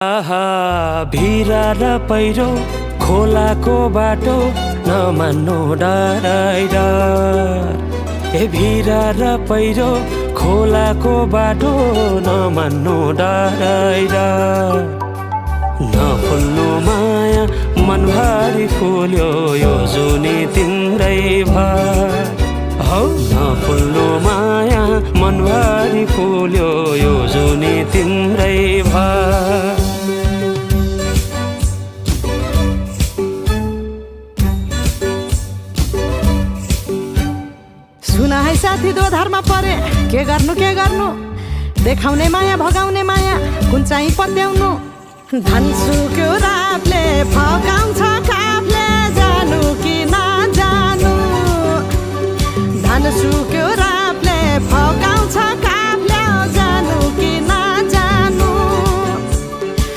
आहा भिरा र पहिरो खोलाको बाटो नमान्नु डराइ डर। ए भिरा र पहिरो खोलाको बाटो नमान्नु डराइ डर। नफुल्नु माया मनभरि फुल्यो यो जुनी तिम्रै भर। हौ नफुल्नु माया मनभरि फुल्यो यो जुनी तिम्रै भर। सुना है साथी दोधारमा परे के गर्नु देखाउने माया भगाउने माया कुन चाहिँ पत्याउनु। धन सुक्यो रातले फकाउँछ काफले जानु कि नजानु। धन सुक्यो रातले फका